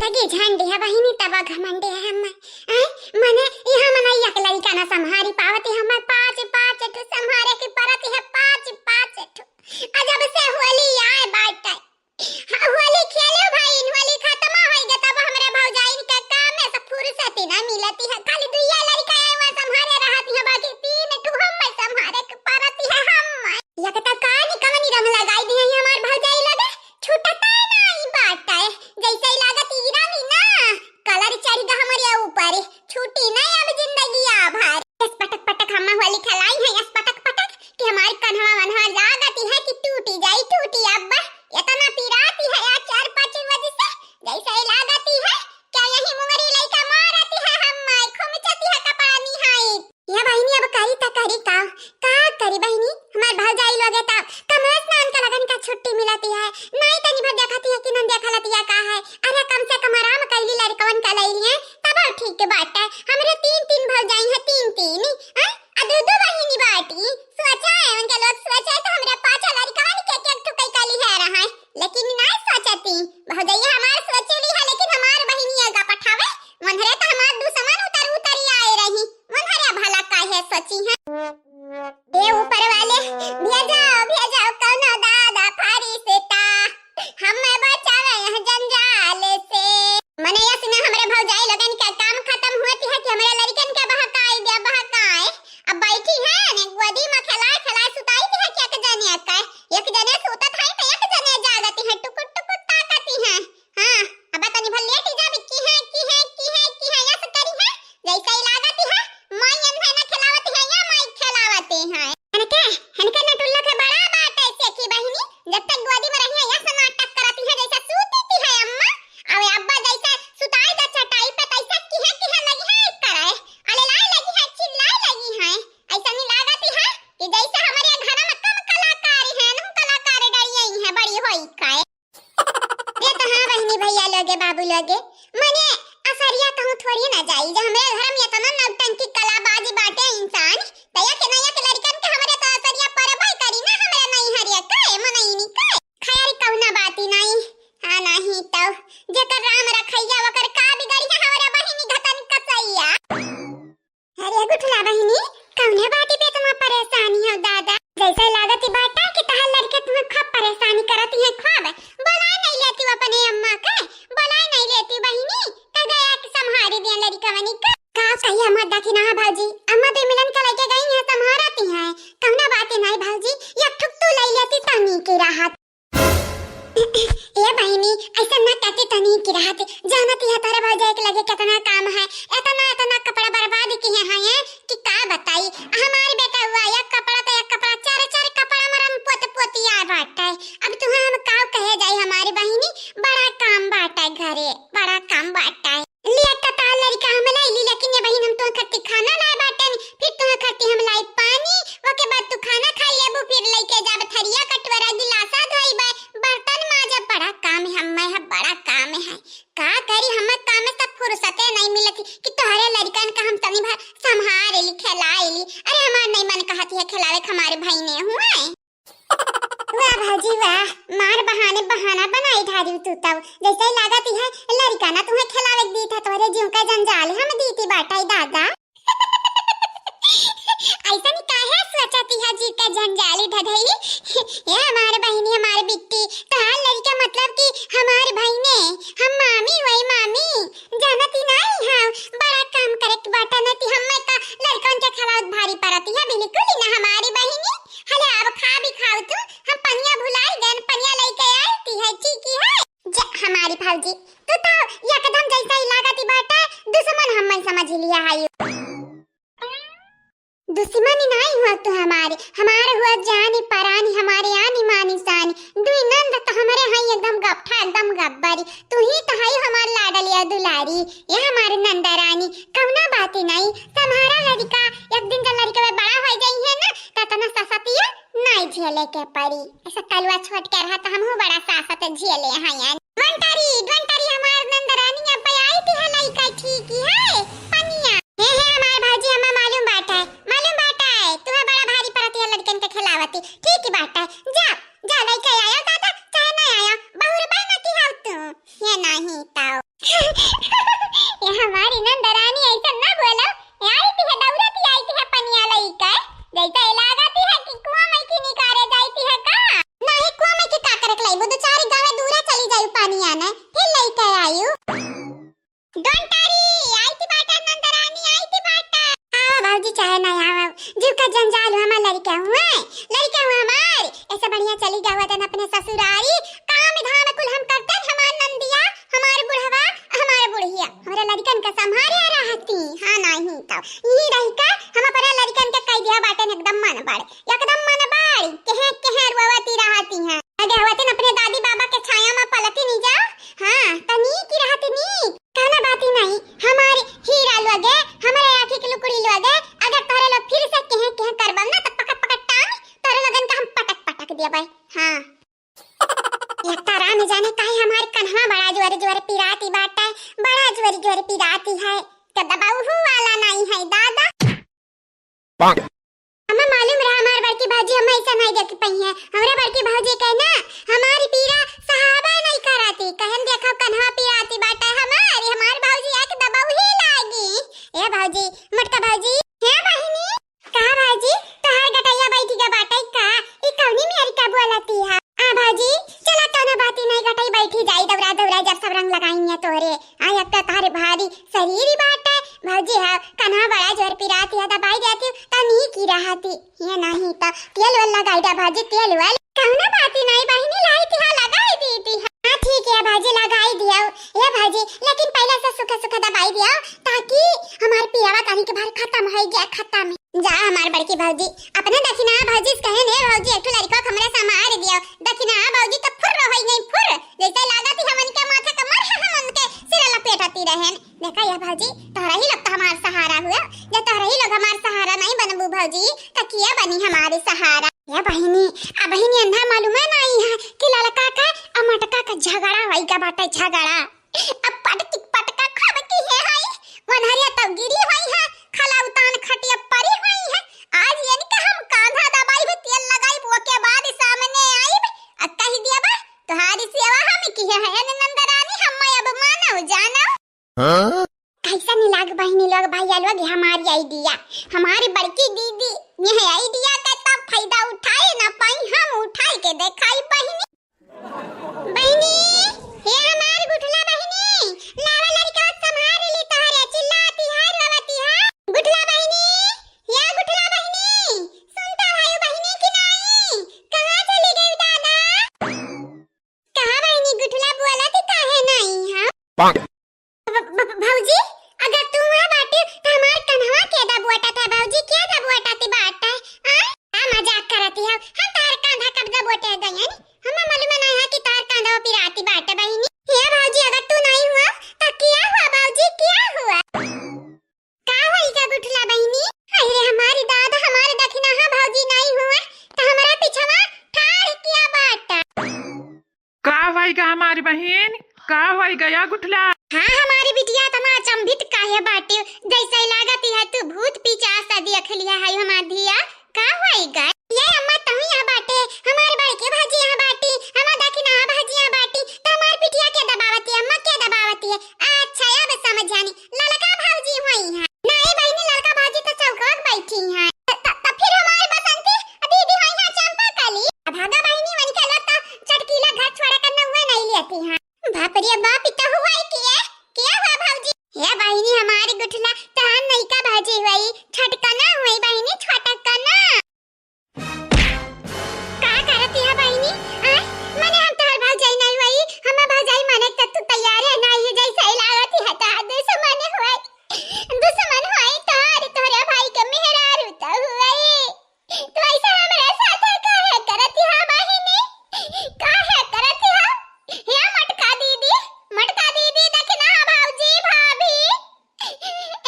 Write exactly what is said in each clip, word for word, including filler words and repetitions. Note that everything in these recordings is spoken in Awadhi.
कि झंडी है बहिनी, तब घमंडी है हम। आय, मने यहाँ मने एक लड़का ना संभारी पावती, हमें पाँच पाँच ठो संभारे के परत है, पाँच पाँच ठो। आ जब से होली आए बाटे, हाँ, होली खेले भाई, होली खत्म होई गए, तब हमरे भौजाइन के काम में से फुर्सत ही ना मिलती है। खाली दुइया लड़का है, वह संभारे रहती है, बाकी तीन ठो हम संभारे के परती है हम। एक तो कानी कवनी रंग लगाई दिए हैं हमार भौजाई लगे, छूटता ना ई बात है। जैसे ही लागत ई रंग ना, कलर चढ़ गया हमारे ऊपर, छूटी नहीं अब जिंदगी आभार। यस पटक पटक हम होली खिलाई है, यस पटक पटक कि हमारी कन्हवा वन्हवा लागती है कि टूटी जाई, टूटी अब। इतना पिराती है आज चार पाँच बजे से, जैसे ही लागती है क्या यही मुंगरी लइका मारती है हम, माई खुमचती है कपड़ा निहाई। ये बहिनी अब करी त करी का, का करी बहिनी, हमार भौजाई लोगे त कमरे स्नान का लगन का छुट्टी मिलती है, नहीं तनी भर देखती है कि नन देखा लतिया का है। अरे कम से कम आराम कैली लड़कवन का लैली है, तब ठीक बात है। हमरे तीन तीन भौजाई है, तीन तीन, हैं? आ दू दू बहिनी बाटी, सोचा है उनके लोग, सोचा है तो हमरे पाँच लड़कवन के एक एक ठुकई कैली है रहा है, लेकिन नहीं सोचती भौजैया हमार सोचेली है, लेकिन हमार बहिनिया का पठावे, मनहरे तो हमार दुश्मन उतर उतरी आए रही, मनहरे भला काहे सोची है। हे ऊपर वाले, भेजाओ, भेजाओ कौनो दादा फरिश्ता, हमें बचावे यह जंजाल से। मने यस ना हमरे भौजाई लोगन के काम खत्म होती है कि हमरे लड़कन के बहकाई दे, बहकाए। अब बैठी है ने गोदी में खेलाए, खेलाए सुताई दे है कि एक जने के, एक जने सुतत है तो एक जने जागती है, टुकुर टुकुर ताकती है। हाँ, अब तनी भर लेट जाबे की है, की है, की है, की है, यस करी है, जैसे ही लागत है, माई अनभे ना खिलावत है, या माई खिलावत है। हनके, हनके नटुल्ला के बड़ा बात है, सेखी बहिनी, जब तक गोदी में रही है, यस नाटक करती है, जैसे सूती थी है अम्मा, अब अब्बा जैसे सुताई दे चटाई पे, तैसे की है, की है लगी है करे, अले लाई लगी है, चिल्लाई लगी है, ऐसा नहीं लागत है कि जैसे हमारे घर में कम कलाकारी है, हम कलाकार डरिए ही है, बड़ी होई का। ये तो हाँ बहिनी भैया लोगे बाबू लोगे, मने असरिया कहूँ थोड़ी ना जाई, जो हमरे घर में इतना नौटंकी कलाबाज बाटे इंसान, तो एक ना एक लड़कन के हमरे तो असरिया परबे करी ना हमरे नैहरिया के मनैनी के। खैर कौना बाती नहीं, हाँ नहीं तो जेकर राम रखैया ओकर का बिगड़ी है हमरे बहिनी घतन कसैया। अरे गुठला बहिनी, कौने बाती पे तुम परेशानी हो दादा? जैसे लागत ही बाटा कि तहार लड़के तुम्हें खूब परेशानी करत ही हैं खूब। बोलाए नहीं लेती हो अपने अम्मा के, बोलाए नहीं लेती बहिनी, कह गया कि संभारी दिया लड़कवनी का। का सही अम्मा देखी ना है भौजी, अम्मा तो मिलन के लेके गई हैं संभारती हैं, कौना बाती नहीं भौजी, एक ठुक तू ले लेती तनी की राहत। ए बहिनी, ऐसा ना कहती तनी की रहत, जानती है तारे भौजाई के लगे कितना काम है, इतना, इतना कपड़ा बर्बाद किए हैं, हैं कि का बताई। हमारे बेटा हुआ एक कपड़ा तो एक कपड़ा, चार, चार कपड़ा मरम पोत पोती आ बाटे। अब तुम्हें हम का कहे जाई हमारी बहिनी, बड़ा काम बाटे घरे, बड़ा काम बाटे। लिया तो तार लड़का हम लैली, लेकिन ये बहिन हम तो खत्ती खाना लाए बाटन, फिर तो खत्ती हम लाई पानी, ओके बाद तू खाना खा लेबू, फिर लेके जाब थरिया कटोरा गिलासा धोइबे, बर्तन माजब, बड़ा काम है, हम्मे है, बड़ा काम है। का करी, हमें काम में सब फुर्सते नहीं मिलती कि तोहरे लड़कन का हम तनी भर संभार ली, खिलाए ली। अरे हमार नहीं मन कहती है खिलावे के, हमारे भाई ने हुए। वाह भौजी वाह, मार बहाने बहाना बनाई ढारी तू तब। जैसे ही लागत है लड़का ना तुम्हें खिलावे के दी था, तोहरे जीव का जंजाल हम दीती बाटाई दादा। ऐसा नहीं काहे सोचती है जीव का जंजाली धधई। ये हमारे बहिनी, हमारे बिट्टी, तोहार लड़का मतलब कि हमारे बहिने, हम मामी वही मामी, जानती नहीं है, बड़ा काम करे के बाटा नहीं, हमें का लड़कन के खिलावत भारी पड़ती है, बिल्कुल ही ना हमारी बहिनी। हले अब खा भी खाओ तू, हम पनिया भुलाई गन, पनिया लेके आती है, ठीक ही है। जा हमारी भौजी, तू तो एकदम जैसा ही लागती बाटे, दुश्मन हमें समझ लिया है। दुश्मन नहीं हुआ तू हमारे, हमारे हुआ जानी परानी, हमारे आनी मानी सानी। दुई नंद तो हमारे हैं एकदम गपठा, एकदम गब्बरी। तू ही तो है हमार लाडलिया दुलारी, ये हमारे नंदा रानी। कौना बात ही नहीं, तुम्हारा लड़का एक दिन जब लड़के में बड़ा हो जाई है ना, तो इतना ससतिया नहीं झेले के पड़ी। ऐसा कलवा छोट के रहा तो हमहू बड़ा सासत झेले हैं यार। ढोंटरी, ढोंटरी हमार नंदरानी अब आई थी हलाई का ठीक ही है पनिया। हे, हे हमार भौजी, हमें मालूम बाटे, मालूम बाटे, तुम्हें बड़ा भारी पड़ती है लड़कन के खिलावती। ठीक ही बाटे, जा, जा लेके आया दादा, चाहे नहीं आया, बहुर बहना की हाउ तू, ये नहीं ताओ। लड़िका हुआ हमार, ऐसे बढ़िया चली गवा तन अपने ससुरारी, काम धाम कुल हम करतन, हमार नंदिया, हमार बुढ़वा, हमार बुढ़िया, हमरा लड़िकन का संभारे रहती। हाँ, नहीं तो ई रही का, हम अपना लड़िकन के कह दिया बाटन एकदम मन बाड़े, एकदम मन बाड़ी, केहे केहे रोवती रहती हैं। लगे हुआ तन अपने दादी बाबा के छाया में पलती नहीं जाओ। हाँ, तनी की रहती नहीं। कहना बात ही नहीं, हमारे हीरा लोगे, हमारे आँखी के लुकड़ी लोगे, अगर तोहरे लोग फिर से केहे केहे करबम ना, तो पकड़ पकड़ टांग तोहरे लोगन का हम पटक पटक देबै। हाँ। लगता राम जाने काहे हमार कन्हवा बड़ा जोर जोर पिराती बाटे, बड़ा जोर जोर पिराती है। तो दबाऊ हु वाला नहीं है दादा। हमें मालूम रहा हमार बड़की भौजी हम ऐसा नहीं देख पाई है। हमरे बड़की भौजी के ना हमारी पीरा सहाबे नहीं कराती। कहन देखो कन्हवा पिराती बाटे हमारी, हमार भौजी एक दबाऊ ही लागी। ए भौजी, मोटका भौजी, हे बहिनी, कहा भौजी, तोहार गटैया बैठी के बाटे का? ई कौनी मेरी का बोलती है? आ भौजी, चला कौनो बाती नहीं, गटई बैठी जाई, दौरा दौरा जब सब रंग लगाई है तोहरे। आ एक तो तोहरे भारी शरीर ही बाटे, भौजी है, कन्हा बड़ा जोर पिराती है, दबाई देती, तनी की रहती। ये नहीं तो तेल वेल लगाई दे भौजी, तेल वेल। कौनो बाती नहीं बहिनी, लाई थी, हाँ, लगाई दी थी। हाँ, ठीक है भौजी, लगाई दियो। ये भौजी, लेकिन पहले से सुखे सुखे दबाई दियो, ताकि हमार पिरावा तनी के भर खत्म हो गया, खत्म। जा हमार बड़की भौजी, अपने दखिना भौजी से कहे ने भौजी, एक ठो लड़का के हमरे संभार दियो। दखिना भौजी तो फुर्र होई गई, फुर्र। जैसे लागत ही हमन के माथे के मर है, हमन के सिर लपेटती रहन। देखा ये भौजी, तोहरा ही लोग तो हमार सहारा हुआ। जब तोहरा ही लोग हमार सहारा नहीं बनबू भौजी, तो किया बनी हमारी सहारा? ये बहिनी, अब बहिनी अन्हा मालूम है नहीं है कि लड़का का और मटका का झगड़ा होई का बाटे, झगड़ा। अब पटकी पटका खब की है हाई, वनहरिया तब गिरी होई है, खला उतान खटिया परी होई है। आज इनका हम कांधा दबाई भी तेल लगाई, वो के बाद सामने आई भी, आ कह दिया बा, "तोहारी सेवा हम की है, है न नंदरानी, हम अब मानव जानव।" हाँ? कैसा नहीं लाग बहिनी लोग, भैया लोग, ये हमारी आइडिया, हमारी बड़की दीदी, यह आइडिया का तब फायदा उठाए ना पाई, हम उठाए के देखाई बहिनी। बहिनी, हे हमार गुठला बहिनी, लावा लड़का संभार ली तोहरे, चिल्लाती है, रोवती है। गुठला बहिनी, हे गुठला बहिनी, सुनता है बहिनी कि नहीं? कहाँ चली गई दादा? कहाँ बहिनी गुठला बोला थी काहे नहीं है? ब-, ब-, भौजी, अगर तू वहाँ बाटे, तो हमार कन्हवा के दबोटा था भौजी, क्या दबोटा थी बात है? आ? आ मजाक करती है, हम तार कांधा कब दबोटे गए हैं? हमें मालूम नहीं है कि तार कांधा पिराती बाटे बहिनी। हे भौजी, अगर तू नहीं हुआ, तो क्या हुआ भौजी, क्या हुआ? का होई का गुठला बहिनी? अरे हमारी दादा, हमारे दखिना हाँ भौजी नहीं हुआ, तो हमारा पिछवा ठाड़ किया बाटा। का होई गा हमारी बहिन? का होई गा या गुठला? हाँ, हमारी बिटिया इतना अचंभित काहे बाटे, जैसे लागत है तू भूत पिचास देख लिया है हमार धिया। का होई गा? ये अम्मा, तू यहाँ बाटे, हमार बड़की भौजी यहाँ बाटी, हमार दखिना भौजी यहाँ बाटी, तो हमार पिटिया के दबावती है, अम्मा के दबावती है? अच्छा, अब समझ आनी, ललका भौजी हुई है। नहीं बहिनी, ललका भौजी तो चौका बैठी है। त, त, त फिर हमारी बसंती दीदी हुई है चंपा कली। अब भागा बहिनी, मन के लोग तो चटकीला घर छोड़ा करना हुआ नहीं लेती हैं। बाप रे बाप, ई तो हुआ ही किया, किया हुआ भौजी? हे बहिनी हमारी गुठला, तहार नयका भौजी हुई, छटकना हुई बहिनी, छटकना। का करत है बहिनी? आ? मने हम तोहर भौजाई नहीं हुई, हमें भौजाई माने त तू तैयार है नहीं, जैसे ही लागत है तोहर दुश्मन हुई, दुश्मन हुई तोहर, तोहरे भाई के मेहरारू तो हुई। तो ऐसा हमरे साथे काहे करत हा बहिनी? काहे करत हा? हे मटका दीदी, मटका दीदी, देखी ना भौजी, भाभी।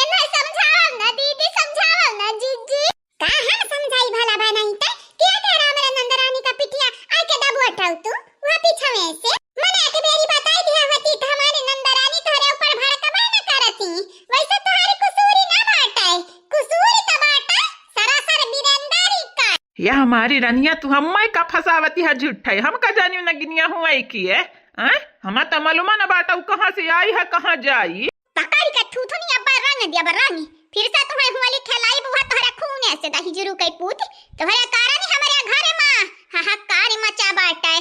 इन्हें समझावल ना दीदी, समझावल ना जीजी। का हम समझाई भला बा नहीं ते? किया तेरा हमरे नंदरानी का पिठिया आके दबोटल तू? वह पिछवे से। मने एक बेरी बताई दिया होती त हमारी नंदरानी तोहरे ऊपर भड़कबे न करती। वैसे तोहरी कुसूरी ना बाटे, कुसूरी त बाटे सरासर बीरेंदर ही का। या हमारी रनिया, तू हम्मे का फसावती है झूठे, हम का जानी नगिनिया हुआ की है, हैं? हमा त मालूम न बाटा उ कहाँ से आई है, कहाँ जाई। पकड़ के थूथुनी अब्बा रंग दिया बा रंग। फिर से तुम्हें हुआली खेलाई बुआ तोहरे खूने से दही जुरू कई पूत। तोहरे कारण ही हमारे घरे माँ हाहाकार मचा बाटे।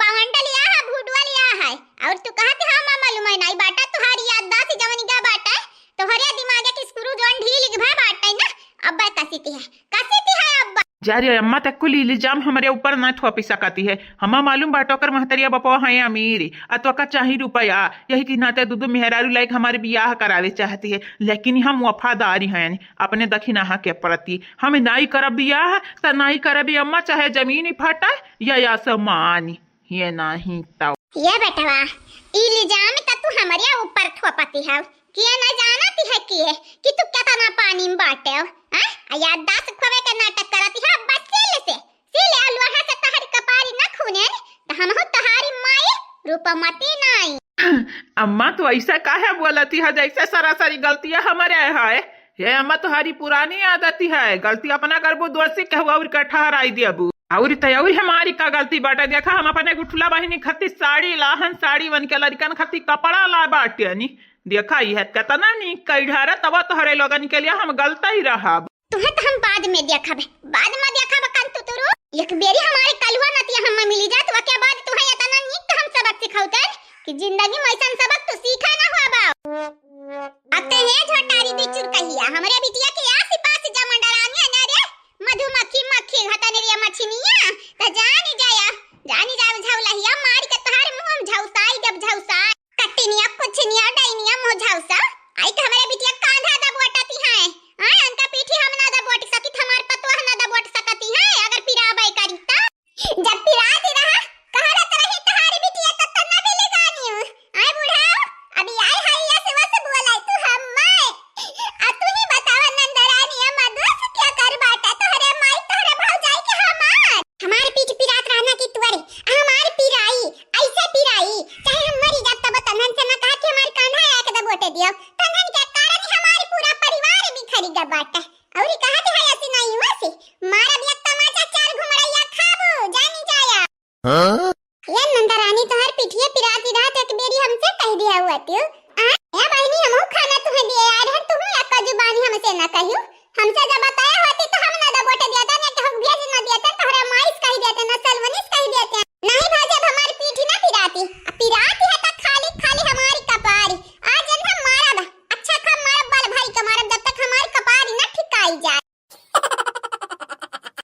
बावंडल या है, भूडवल या है। और तू कहत है माँ मालूम है नहीं बाटा, तोहारी याददाश्त जवन गा बाटे। तोहरे दिमाग के स्क्रू जवन ढील भा बाटे ना, अब्बा कसीती है, कसीती है अब्बा। जा रे अम्मा, ते कुल इल्जाम हमरे ऊपर ना थोपी सकती है। हमा मालूम बाटे ओकर महतरिया बपवा है अमीर, आ तोका चाही रुपया, यही के नाते दू दू मेहरारू लाइक हमारे बियाह करावे चाहती है, लेकिन हम वफादारी हैं अपने दखिनाहा के प्रति। हम नाई करब बियाह, त नाई करब अम्मा, चाहे जमीन ही फटे या आसमान, ये नहीं तो। ये बेटवा, इल्जाम त तू हमरे ऊपर थोपती है, किए न जानती है किए कि तू केतना पानी में बाटे हो, हैं? आ याददाश्त खोवे के नाटक करती है, बस सील से, सील आ लोहा से तहरी कपारी न खूने, त हमहू तहारी माई रूपमती नाई। अम्मा, तू ऐसा काहे बोलती है, जैसे सरासरी गलतियाँ हमरे है? हे अम्मा, तोहारी पुरानी आदत है, गलती अपना करबू, दोषी केहू और के ठहराई देबू। और त और हमारी का गलती बाटे? देखा, हम अपने गुठला बहिनी खातिर साड़ी लाहन, साड़ी बन के लड़कन खातिर कपड़ा ला बाटे नी। देखा, यह केतना नीक कई ढारा, तब तोहरे लोगन के लिए हम गलता ही रहब। तुहे त हम बाद में देखब, बाद में देखब कंतुतुरु। एक बेरी हमारे कलुआ नतिया हम मिली जात, ओके बाद तुहे इतना नीक हम सबक सिखौते कि जिंदगी में ऐसन सबक तू सीखा ना हुआ बा। अब ते ये झोटारी बिचुर कहिया, हमरे बिटिया के आस पास जमंडरानी है ना रे, मधुमक्खी मक्खी घटन रे मछिनिया, त जानी जाया, जानी जाया झौलहिया मार के तोहार मुंह में झौसाई देब झौसाई। कट्टिनिया, कुछनिया, डैनिया, मुंह झौसा, आई त हमरे बिटिया कांधा दबोटती है, आय उनका पीठी हम ना दबोट सकित, हमार पतोह ना दबोट सकती है, अगर पिराबै करी त। जब पिरात रहा, कहरत रही तहारी बिटिया, तब त न मिले गानियो। आय बूढ़ा, अभी आय है यस वस बोलाय तू हम्मै। आ तू ही बतावा नंदरानी, अम्मा दोस्त क्या कर बाटा तोहरे माई, तोहरे भौजाई के हमार। हमार पीठ पिरात रहना की तुअरे, हमार पिराई, ऐसे पिराई, चाहे हम मरी जात तब तन्हन से न कहा कि हमार कान्हा आके दबोटे दियो। तन्हन के कारण ही हमार पूरा परिवार बिखरी गा बाटा। औरी कहत है ऐसी नहीं वैसी, मारब एक तमाचा चार घुमड़ैया खाबू, जानी जाया। हाँ? ये नंदरानी तोहर पिठिया पिरात ही रहत, एक बेरी हमसे कह दिया हुआ तू। आ, ए बहिनी, हमहू खाना तुहे दिए आ रहे, तुहू एक्का जुबानी हमसे ना कहियो। हमसे जब बताया हो